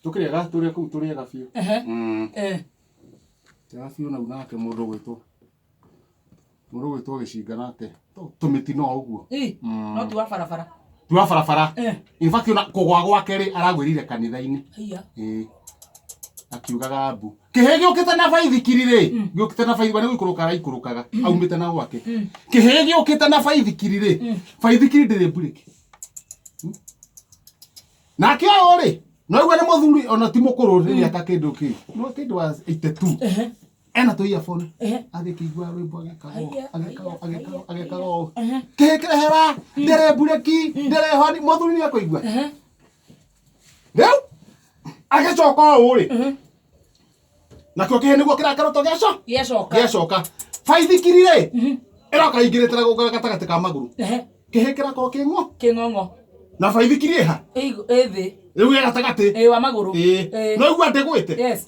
Tũkĩrĩaga tũrĩa kũu tũrĩaga biũ. Ehe. Eh. Tũrĩaga biũ nau nake mũndũ ũgwĩtwo mũndũ ũgwĩtwo gĩcinga nake tũmĩtino o ũguo. Ĩ, no ti wa barabara. Ti wa barabara. Eh. In fact ona kũgwa gwake rĩ aragwĩrĩire kanitha-inĩ. Haiya. Ĩĩ. Akiugaga mbu. Kĩhĩ gĩũkĩte na baithikiri rĩ, gĩũkĩte na baithikiri nĩ gũikũrũka araikũrũkaga aumĩte na gwake. Kĩhĩ gĩũkĩte na baithikiri rĩ, baithikiri ndĩrĩ mburĩki. Nake ũyũ rĩ, no igua nĩ mũthuri ona ti mũkũrũ nĩ mĩaka kĩndũ kĩ. No kĩndũ wa 82. Ehe. Ena tũ earphone. Ehe. Agĩkĩigua rwĩmbo agĩkaga ũũ, Haiya, agĩkaga ũũ, haiya, agĩkaga ũũ, haiya, agĩkaga ũũ. Ehe. Kĩhĩ kĩrehera, ndĩrĩ mburĩki, ndĩrĩ honi, mũthuri nĩ ekũigua. Ehe. Rĩu agĩcoka ũũ rĩ, nakĩo kĩhĩ nĩguo kĩrakerwo gĩaco Gĩacoka. gĩacoka baithikiri rĩ ĩroka ingĩrĩte na gũkũ gatagatĩ ka magũrũ Ehe. kĩhĩ kĩrakorwo kĩng'o Kĩng'ong'o. na baithikiri ĩha Ĩ ĩ thĩ. rĩu ĩ gatagatĩ Ĩ wa magũrũ. ĩĩ Ĩ. no igua ndĩgwĩte Yes.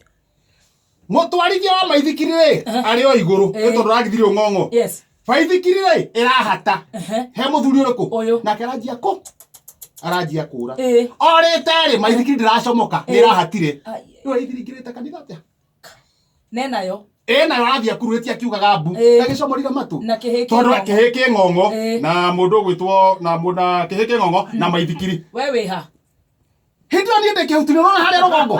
mũtwarithia wa maithikiri rĩ arĩ o igũrũ nĩ tondũ ragithiri ũng'ong'o Yes. baithikiri rĩ ĩrahata Ehe. he mũthuri ũrĩkũ Ũyũ. nake aranjia kũ aranjia kũra Ĩĩ. orĩte rĩ maithikiri ndĩracomoka nĩ Ĩĩ. ĩrahatire Ai. rĩu aithirikirĩte kanitha atĩa Ne nayo. ĩ nayo arathiĩ akururĩtie akiugaga mbu Ĩĩ. agĩcomorire matũ Na kĩhĩ tondũ kĩng'ong'o. kĩhĩ kĩng'ong'o Ĩĩ. na mũndũ ũgwĩtwo na na kĩhĩ kĩng'ong'o na maithikiri We wĩ ha? hĩndĩ ĩyo niĩ ndĩ kĩhuti nĩ ũrona harĩa rũgongo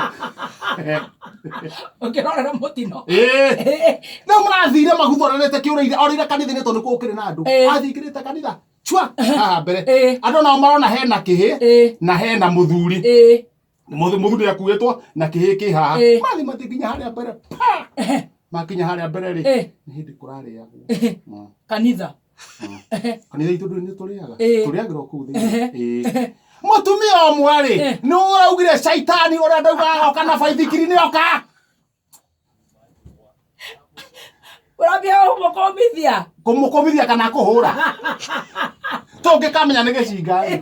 Ũkĩrorera mũtino. Ĩĩ. rĩu mũrathire maguthorerete kĩũrĩire orĩire kanitha-inĩ tondũ nĩkuo gũkĩrĩ na andũ Ĩĩ. athingĩrĩte kanitha chua haha mbere Ĩĩ. andũ nao marona hena kĩhĩ Ĩĩ. na hena mũthuri Ĩĩ. Mũthuri akuĩtwo na kĩhĩ kĩ haha Ĩĩ. mathi mathi nginya harĩa mbere pa makinya harĩa mbere rĩ Ĩĩ. nĩ hĩndĩ kũrarĩagwo Kanitha. Kanitha itũ ndũrĩ nĩ tũrĩaga Ĩĩ. tũrĩagĩra o kũu thĩinĩ. Ĩĩ. Mũtumia ũmwe rĩ nĩ ũraugire caitani ũrĩa ndaugaga oka na baithikiri nĩ oka. Ũrambia kũmũkũmithia. Kũmũkũmithia kana kũhũra tũngĩkamenya nĩ gĩcinga rĩ.